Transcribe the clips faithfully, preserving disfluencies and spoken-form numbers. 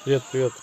Привет, привет.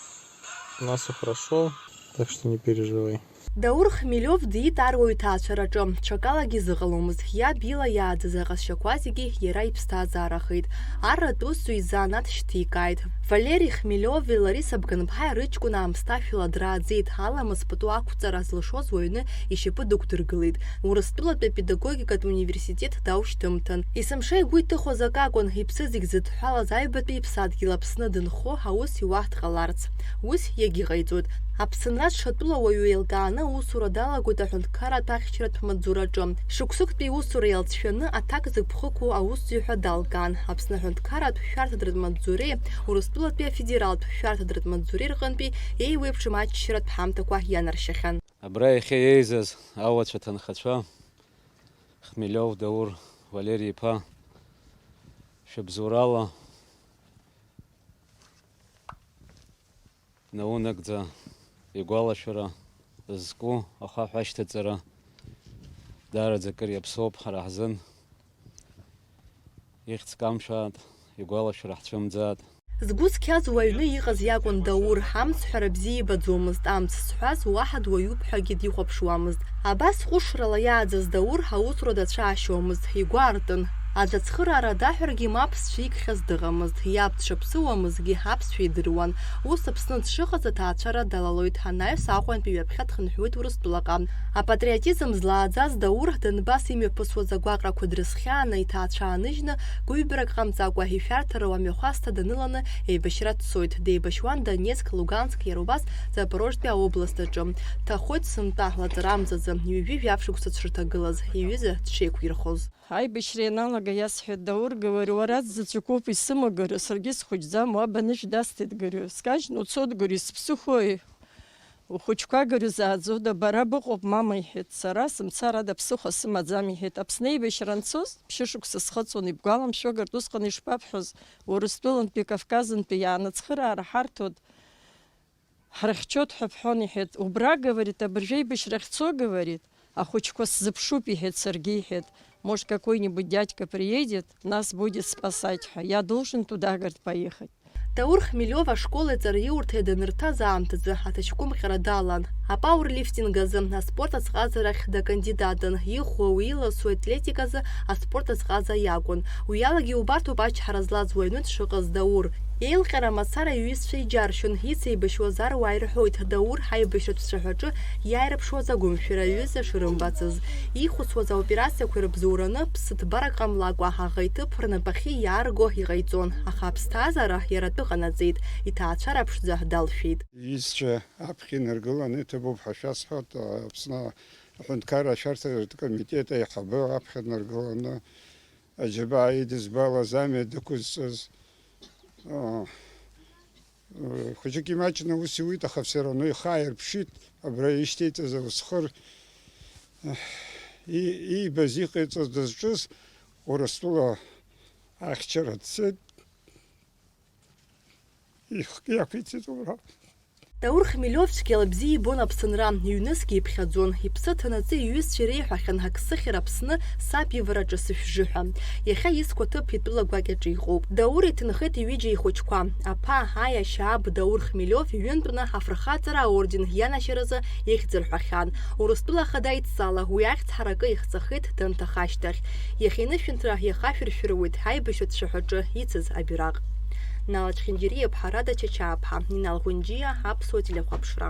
У нас всё хорошо, так что не переживай. Даур Хмелиов диит аруаҩ ҭаацәараҿы, ҽакалагьы изыҟаломызт, иаб ила иааӡаз аҟазшьақәа зегьы иара иԥсҭазаарахеит. Арратә усзуҩ изанааҭ шьҭикааит. Валери Хмелиови Лариса Бганԥҳаи рыҷкәын аамсҭашәала драаӡеит, аламыс пату ақәҵара зылшоз уаҩны ишьапы дықәдыргылеит. Урыстәылатәи апедагогикатә университет даушьҭымҭан. Есымша игәы иҭыхоз акы акәын, иԥсы зегь зыдҳәалаз аҩбатәи иԥсадгьыл Аԥсны дынхо, аус иуа дҟаларц. Ус иагьыҟаиҵоит. Аԥсынра зҽатәыла уаҩы еилкааны аусура далагоит аҳәынҭқарратә ахьчаратә маҵзураҿы. Шықәсыктәи иусура иалҵшәаны аҭак зықәԥхықәу аусзуҩ ҳәа далган. Аԥсны аҳәынҭқарратә шәарҭадратә маҵзуреи Урыстәылатәи афедералтә шәарҭадратә маҵзуреи рҟынтәи еиуеиԥшым аччаратә ҳамҭақәа ианаршьахьан. Абра иахьа еизаз ауацәа ҭынхацәа, Хмелиов Даур Валери-иԥа, шәыбзоурала наунагӡа игәалашәара зку ахаҳә ашьҭаҵара даараӡа акыр иаԥсоуп ҳара ҳзын. Ихьӡ камшәааит, игәалашәара ҳцәымӡааит. Згәы цқьаз уаҩны иҟаз иакәын Даур, амцҳәара бзиа ибаӡомызт, амц зҳәаз уаҳа дуаҩуп ҳәагьы дихәаԥшуамызт. Абас ҟәышрала иааӡаз Даур аусура дацәаашьомызт, игәы аартын. Аӡә ацхыраара даҳәаргьы мап зцәикхьаз дыҟамызт, иаб дшаԥсыуамызгьы аԥсшәа идыруан. Ус Аԥсны дшыҟаз аҭаацәара далалоит, анаҩс Аҟәантәи ҩаԥхьа дхынҳәуеит Урыстәылаҟа. Апатриотизм злааӡаз Даур Донбасс имҩаԥысуаз агәаҟрақәа дрызхьааны иҭаацәа ааныжьны, гәыҩбарак ҟамҵакәа, ишәарҭару амҩахәасҭа даныланы еибашьра дцоит. Деибашьуан Донецк, Луганск, иара убас Запорожтәи аобласт аҿы. Дҭахоит сынтәа, лаҵарамзазы, ҩажәи жәаф шықәса дшырҭагылаз, иҩыза дшеиқәирхоз. Аибашьра ианалага иасҳәеит, Даур, говорю, уара аӡә заҵәыкоуп исымоу, говорю, саргьы схәыҷӡам, уаб анышә дасҭеит, говорю, скажьны уцот, говорю, исыԥсыхәои? Ухәыҷқәа, говорю, зааӡода, бара быҟоуп, мама, иҳәеит. Сара сымцар ада ԥсыхәа сымаӡам, иҳәеит. Аԥсны аибашьра анцоз, ԥшьышықәса схыҵуан, ибгәаламшәогартә усҟан ишԥабҳәоз, Урыстәылантәи Кавказынтәи иаанацхыраара ҳарҭоит, ҳрыхьчоит ҳәа бҳәон, иҳәеит. Убра, говорит, абыржәы аибашьрахь цо, говорит, ахәыҷқәа сзыԥшуп, иҳәеит, саргьы, иҳәеит. Может, какой-нибудь дядька приедет, нас будет спасать ҳәа. Я должен туда, говорит, поехать. Даур Хмелиов ашкол еиҵарыиурҭа данырҭаз аамҭазы аҭаҷкәымҟьара далан. Апауерлифтинг азы аспорт азҟазарахь дакандидатын, ихәо уи иласу атлетиказы аспорт азҟаза иакәын. Уи алагьы убарҭоуп ачҳара злаз уаҩны дшыҟаз Даур. Еилҟьара мацара иҩызцәа иџьаршьон, ицеибашьуаз аруаа ирҳәоит, Даур ҳаибашьратә цәаҳәаҿы иааирԥшуаз агәымшәара аҩыза шрымбацыз. Ихәыцуаз аоперациақәа ирыбзоураны, ԥсыҭбарак ҟамлакәа, аӷа иҭыԥ рнапахьы иаарго иҟаиҵон, аха аԥсҭазаара иара атәы ҟанаҵеит, иҭаацәара ԥшӡа далшәеит. Иҩызцәа аԥхьа инаргыланы иҭабуп ҳәа шәасҳәоит, Аԥсны аҳәынҭқарра ашәарҭаратә комитет аиҳабы аԥхьа днаргыланы, аџьабаа идызбалаз амҩа дықәызҵаз, а, Хәыҷык имаҷны аус иуит, аха все равно ихы ааирԥшит, абра ишьҭеиҵаз аусхыр, и-, иибаз, иҟаиҵаз дызҿыз Урыстәыла ахьчара дцеит, ихгьы иақәиҵеит убра. Даур Хмелиов цәгьала бзиа ибон Аԥсынра, иҩнызқьгьы иԥхьаӡон, иԥсы ҭанаҵы иҩызцәа иреиҳәахьан, ак сыхьыр Аԥсны саб ивараҿы сышәжы ҳәа. Иахьа изқәа ҭыԥ итәыла гәакьаҿы иҟоуп. Даур иҭынхеит иҩыџьа ихәыҷқәа. Аԥа, аиашьа, аб Даур Хмелиов иҩынтәны афырхаҵара аорден ианашьаразы ихьӡ рҳәахьан. Урыстәыла Ахада идҵала уи ахьӡ ҳаракы ихҵахеит данҭаха ашьҭахь. Иахьа инышәынҭра иахашәыршәыруеит аибашьратә цәаҳәаҿы ицыз абираҟ. Нала Чхинџьириа-ԥҳа, Рада Чачаа-ԥҳа, Инал Ӷәынџьиа, Аԥсуа телехәаԥшра.